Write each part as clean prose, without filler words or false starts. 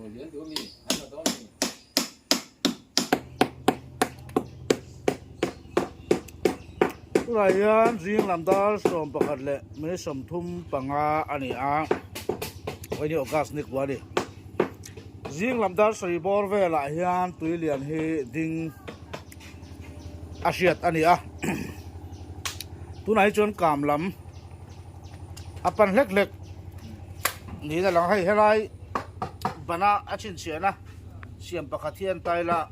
Tunah hian zing lam dar 11 leh minute 35 a ni a, vawiin August ni kua a ni. Zing lam dar sawi bawr velah hian tui lian hi ding a hriat a ni a, tunah hi chuan kam lam a pan hlek hlek niin a lang a, hei helai bana a chhinchhiahna siam pakhat hi a en taila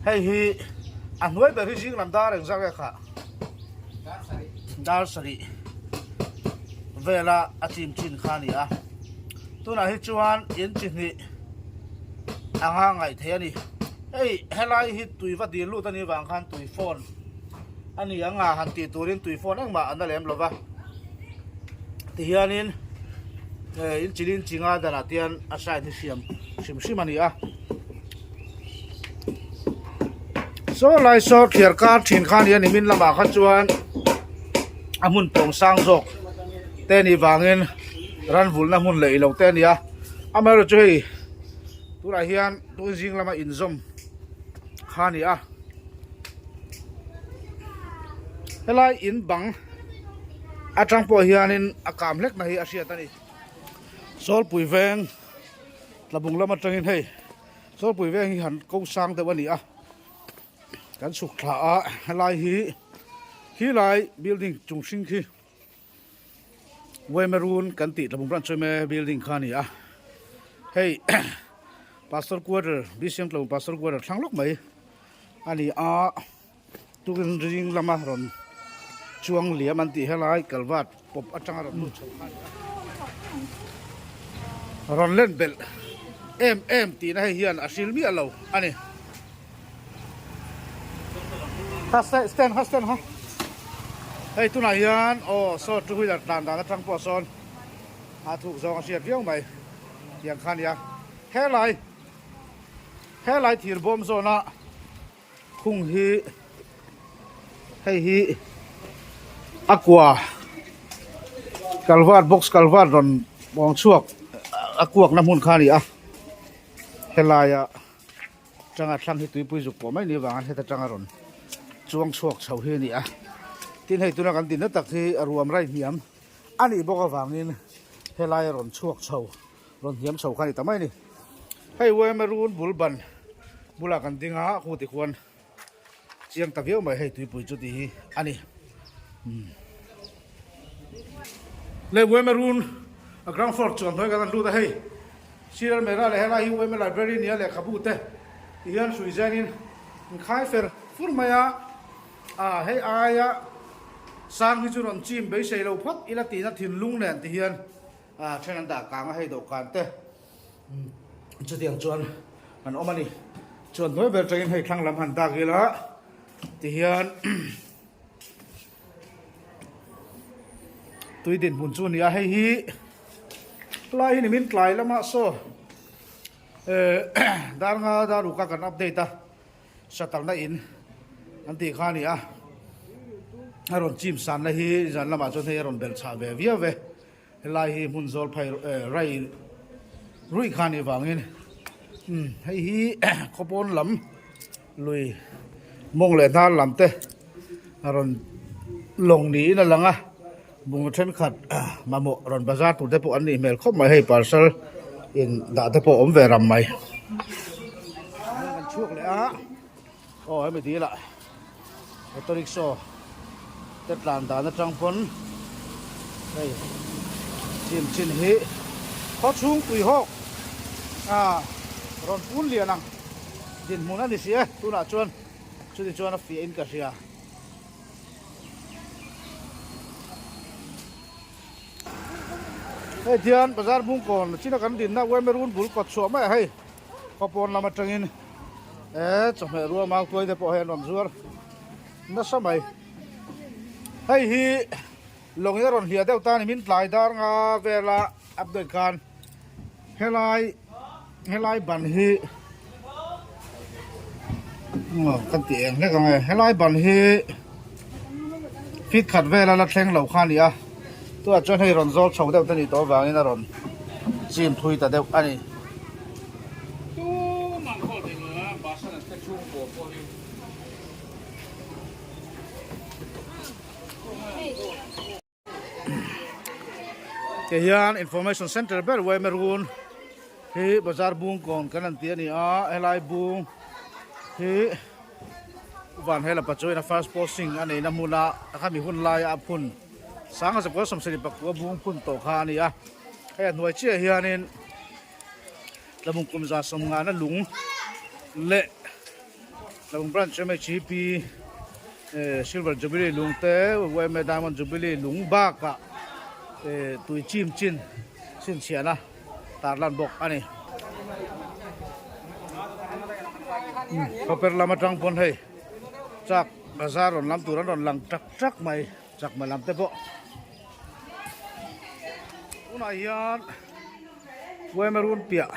hei hi a hnuai ber hi zing lam dar engzah nge khah. Dar sarih vela a chim chin kha a ni a tunah hi chuan in chi hnih anga ngaih theih a ni hei helai hi tui va dil lut a nih vang khan tui fawn a ni ang a han tih turin tui fawn engmah an la lem lo va tihianin eh in chi lin chi nga danah te hian a side hi hriam hrim hrim a ni a. Saw lai saw thliar kar thin kha nia nimin lamah kha chuan a hmun pawng sang zawk te nih vangin ran vulhna hmun leh ilo te a ni a amaherawhchu chu hei tunah hian tun zing lama inzawm kha a ni a helai in bang atang pawh hianin a kam hlek na hi a hriat a ni Sawlpui veng Tlabung lam atangin hei Sawlpui veng hi han ko sang deuh a ni a kan chhuk thla a helai hi khilai building chung hring khi Wemerun kan tih Tlabung branch yma building kha a ni a hei pastor quarter bcm Tlabung pastor quarter thlang lawk mai a ni a tukin ring lama rawn chuang liam an tih helai kalvat pawp atanga rawn lut chho kha a ni a rawn len belh em em tihna hei hian a hril miah lo a ni kha stand kha stand kha hei tunah hian aw saw two wheeler tlan dan atang pawh sawn a thuk zawng a hriat viau mai tiang kha a ni a helai helai thir bawm zawna Khung hi hei hi a kua kalvat box kalvat rawn pawng chhuak a kuakna hmun kha a ni a helaia tanga thlang hi tuipui zuk pawh mai ni avangin heta tanga rawn chuang chhuak chho hi a ni a tin hei tuna kan dinna tak hi a ruam rai hniam a nih bawk avangin helaia rawn chhuak chho. Rawn hniam chho kha a ni ta mai a ni. Hei Uaima run bul ban bulah kan ding a, khu ti khuan chiang ta viau mai hei tuipui chu tih hi a ni. Le Uaima run a ground floor chuan hnuai kan han lut a hei sir almera leh helai hi Uaima library nia lehkhabu te ti hian hrui zenin an khai fer fur mai a, ah hei aia sang hi chu rawn chim beisei lo phawt ila tihna thinlung nen ti hian A then an dah kang a hei dawhkan te chutiang chuan an awm a ni chuan hnuai ber atangin hei thlang lam han dak ila tihian tui dinhmun chu a ni a hei hi lai hi nimin tlai lamah saw eh dar nga dar ruk a kan update a satalna in an tih kha a ni a a rawn chim sanna hi zan lamah chuan hei a rawn belh chhah ve viau ve. Helai hi hmun zawl phei rai ruih kha anih vangin umm hei hi khawpawn lam lui mawng leh hnar lam te a rawn lawng niin a lang a bungraw thenkhat mamawh rawn bazar tur te pawh an nih hmel khawp mai hei parcel in dah te pawh a awm ve ram mai. Kan chhuak leh a. Aw hemi dil ah auto rickshaw te tlan dan atang pawn hei chim chin hi khaw chhung tui hawk a rawn pun lian ang dinhmun a ni si e tunah chuan chuti chuan a fiah in ka hria. Hei hian bazar bungkawn china kan dinna Uamerun bul kawt chhuah mai a hei. Khawpawn lam atangin eh chawhmeh ruah mau tuai te pawh hei an rawn zuar nasa mai. Hei hi lawng in a rawn hliah deuh ta a ni min tlai dar nga vela update khan helai helai ban hi aw kan tih eng hlek ang e helai ban hi feet khat vela la thleng lo kha a ni a. Tunah chuan hei rawn zawl chho deuh te nih tawh avangin a rawn chim thui ta deuh a ni. Ti hian information center ber Waemerun hi bazar bung kawn kan an ti a ni a helai bung hi Vanhela Pachuaina first posting a neihna hmuna khami hun laia a phun sanga zakua sawmsarih pakua bung phun tawh kha a ni a hei a hnuai chiah hianin tlabung kum za sawmngana lung leh Tlabung Branch MHEP Silver Jubilee lung te YMA Diamond Jubilee lung bakah tui chim chin chhinchhiahna tarlan bawk a ni. Khawper lam atang pawn hei chak bazar rawn lam tur an rawn lang tak tak mai chakma lam te pawh. Tunah hian YMA run piah.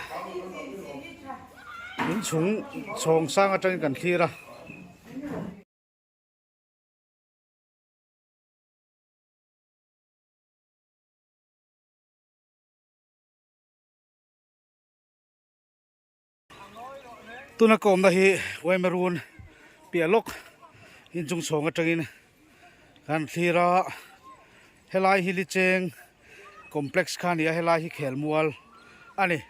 Inchhung chhawng sang atangin kan thlir a. Tuna ka awmna hi Waemerun piah lawk inchung chhawng atangin kan thlir a. Helai hi Licheng complex kha a ni a, helai hi khelmual a ni.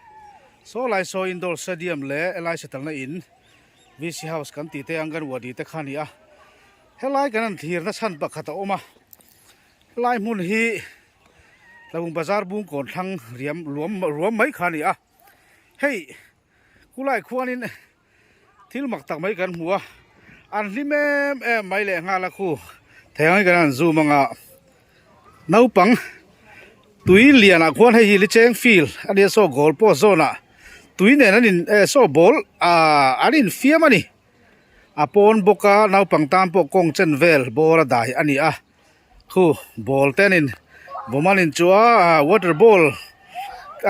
Saw lai saw indoor stadium leh helai satalna in VC house kan tih te anganwadi te kha a ni a. Helai kan han thlirna chhan pakhat a awm a, helai hmun hi Tlabung bazar bungkawn thlang riam luam ruam mai kha a ni a. Hei khulai khuanin Thil mak tak mai kan hmu a, an hlim em em mai leh nghal a khu thei ang hi kan han zoom anga naupang tui lian ah khuan hei hi licheng field a nia saw goal post zawn ah tui nen an in eh saw ball ah an in fiam a ni a pawn bawk a naupang tan pawh kawng chen vel bawr a dai a ni a khu ball te an in vawm an in chu a water ball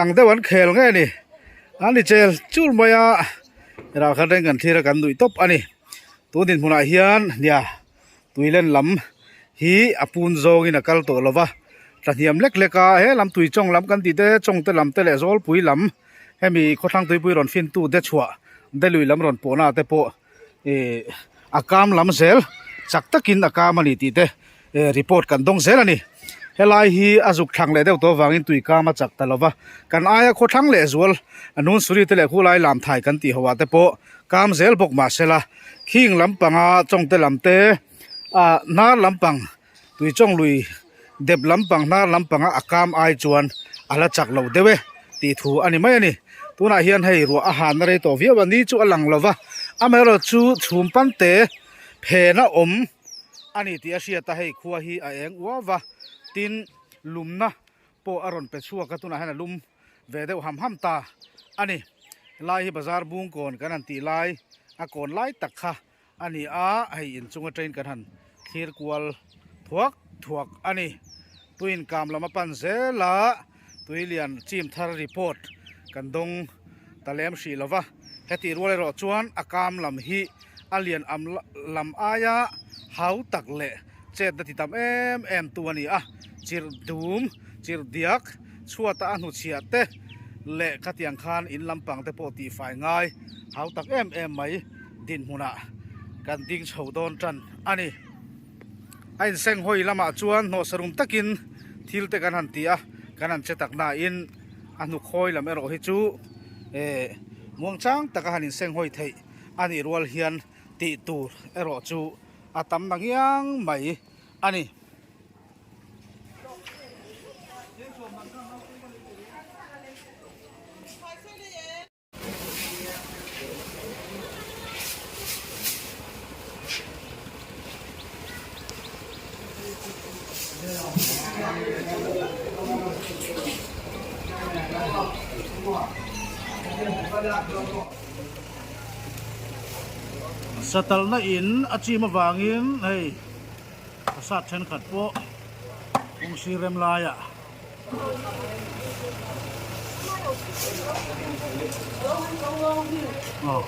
ang deuh an khel nge ni an ni chel chul mai a rah khat reng kan thlir a kan nuih tawp a ni tun dinhmunah hian nia tuilen lam hi a pun zawngin a kal tawh lo va tlahniam lek lek a he lam tui chawng lam kan tih te chawng te lam te leh zawlpui lam hemi khawthlang tuipui rawn fin tu de chhuah de lui lam rawn pawhna te pawh. Ih a kam lam zel chak takin a kam a ni tih te eh report kan dawng zel a ni helai hi a zuk thlang leh deuh tawh avangin tui kam a chak ta lova kan aia khaw thlang leh zual a nun suri te leh khulai lam thai kan tih ho ah te pawh kam zel bawk mahsela khing lampanga chawngte lam te ah hnar lampang Tuichawng lui dep lampang hnar lampanga a kam ai chuan a la chak lo deuh e tih thu a ni mai a ni. Tunah hian hei ruah a hanna rei tawh viau a, ni chu a lang lo va, amaherawh chu chhum pante phen a awm a ni tih a hriat a, hei khua hi a eng uau va, tin lumna pawh a rawn pe chhuak a, tunah hian a lum ve deuh ham ham ta a ni. Helai hi bazar bungkawn kan han tih lai a kawn lai tak kha a ni a, hei inchung atangin kan han thlir kual thuak thuak a ni. Tuin kam lam a pan zel a, tui lian chim thar report kan dawng ta lem hrih lo va, hetih rual erawh chuan a kam lam hi a lian am lam aia hau tak leh chetna ti tam em em tu a ni a, chirh dum, chirh diak, chhuata a hnuchhiah te leh khatiang khan in lampang te pawh tihfai ngai hau tak em em mai. Dinhmunah kan ding chho dawn tan a ni. A inseng hawi lamah chuan hnawhsarum takin thil te kan han ti a, kan han che tak nain a hnukhawi lam erawh hi chu eh muangchang taka han inseng hawi theih a nih rual hian tih tur erawh chu a tam na ngiang mai a ni. Satalna in a chim avangin hei prasad thenkhat pawh kawng sir rem laiah Aw.